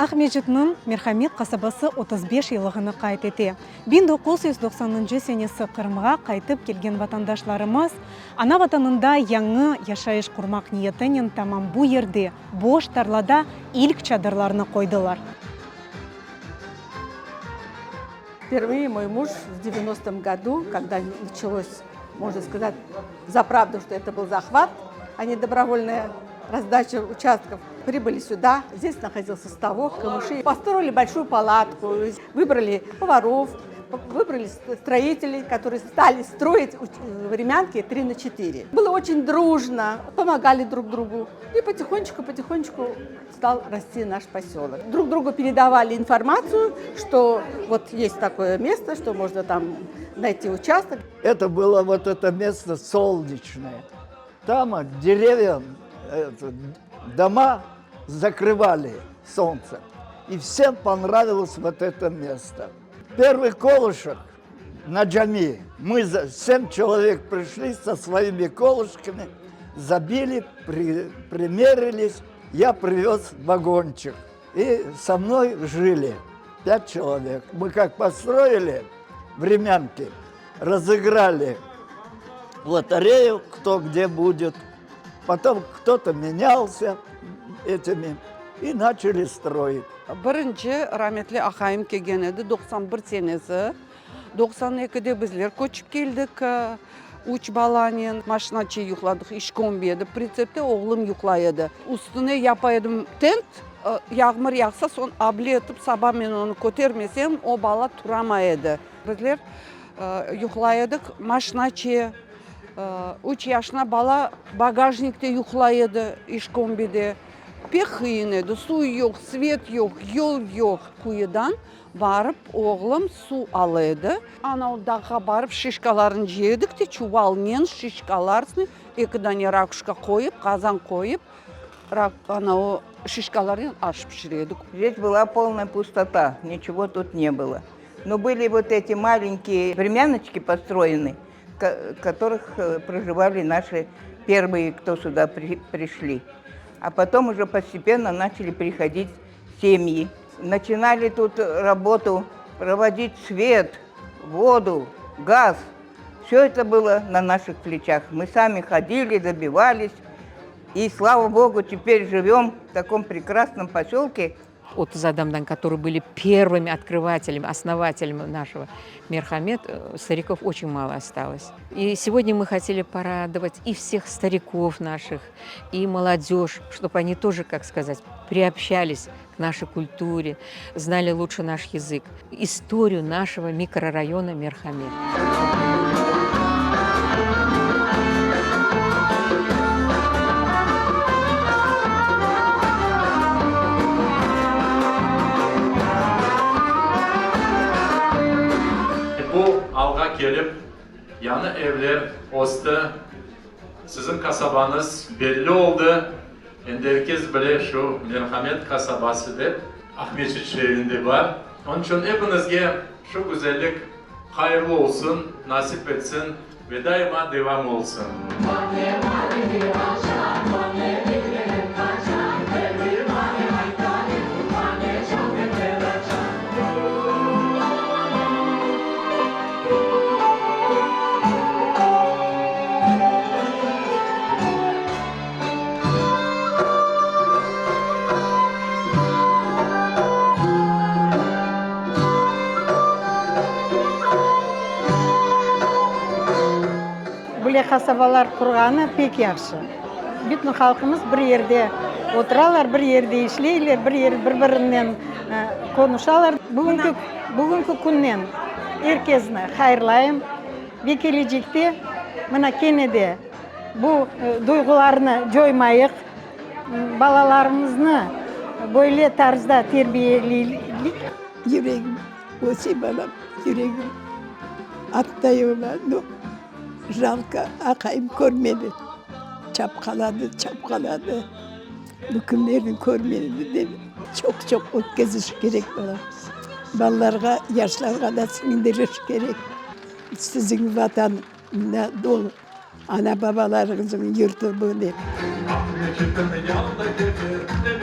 Aqmescitniñ Merhamet qasabası 35 yıllığını qayd ete. 1990-ncı senesi Qırımğa qaytıp kelgen vatandaşlarımız ana Vatanında yañı yaşayış qurmaq niyetinen tamam bu yerde, boş tarlada ilk çadırlarnı qoydılar. Впервые мой муж в 90-м году, когда началось, можно сказать, за правду, что это был захват, а не добровольная раздача участков, прибыли сюда. Здесь находился ставок, камыши. Построили большую палатку, выбрали поваров, выбрали строителей, которые стали строить времянки 3 на 4. Было очень дружно, помогали друг другу. И потихонечку-потихонечку стал расти наш поселок. Друг другу передавали информацию, что вот есть такое место, что можно там найти участок. Это было вот это место солнечное. Там деревья, это, дома закрывали солнце. И всем понравилось вот это место. Первый колышек на джами. Мы семь человек пришли со своими колышками, забили, при, примерились. Я привез вагончик. И со мной жили пять человек. Мы как построили времянки, разыграли лотерею, кто где будет. Потом кто-то менялся этими и начали строить. Birinci rametli aqayım kelgen edi, 91 senesi. 92-de bizler köçip keldik üç balanen. Maşinaçe yuqladıq, işkombi edi, pritsepte oğlum yuqlay edi. Üstüne yapa edim tent, yağmur yağsa, soñ able etip saba men onı kötermesem, o bala turamay edi. Bizler yuqlay edik maşinaçe, üç yaşına bala bagajnikte yuqlay edi, işkombide. Pek qıyın edi, suv yoq, svet yoq, yol yoq. Quyudan barıp oğlum suv ala edi. Ana o dağğa barıp şişkalarnı cıya edik de, çuvalnen şişkalarnı, eki dane rakuşka qoyıp, qazan qoyıp, ana o şişkalarnen aş pişire edik. Здесь была полная пустота, ничего тут не было. Но были вот эти маленькие времяночки построены, в которых проживали наши первые, кто сюда пришли. А потом уже постепенно начали приходить семьи. Начинали тут работу, проводить свет, воду, газ. Все это было на наших плечах. Мы сами ходили, добивались. И, слава богу, теперь живем в таком прекрасном поселке. 30 adamdan, которые были первыми открывателями, основателями нашего Мерхамет, э, стариков очень мало осталось. И сегодня мы хотели порадовать и всех стариков наших, и молодежь, чтобы они тоже, как сказать, приобщались к нашей культуре, знали лучше наш язык, историю нашего микрорайона Мерхамет. Bu alğa kelip, yañı evler östi, siziñ qasabañız belli oldı, endi er kes bile şu Merhamet qasabası dep. Aqmescit şeerinde bar. Onıñ içün epiñizge şu güzellik hayırlı olsun, nasip etsin ve daima devam olsun. Böyle qasabalar qurğanı pek yahşı. Bütün halqımız bir yerde oturalar, bir yerde işleyler, bir yer bir-birinen qonuşalar. Bugünki bugünki künnen er kesni hayırlayım ve kelecekte mına kene de Bu duyğularnı coymayıq, balalarımıznı böyle tarzda terbiyeleylik. Yüregim öse balam, yüregim attay ola, no, jalko, aqayım körmedi, çapqaladı, çapqaladı, bu künlerni körmedi dep, çoq-çoq ötkeziş kerek balam, balalarğa, yaşlarğa da siñdiriş kerek, siziñ Vatan. Mında dolu ana-babalarıñıznıñ yurtu bu, dep. Aqmescitniñ yanında keter.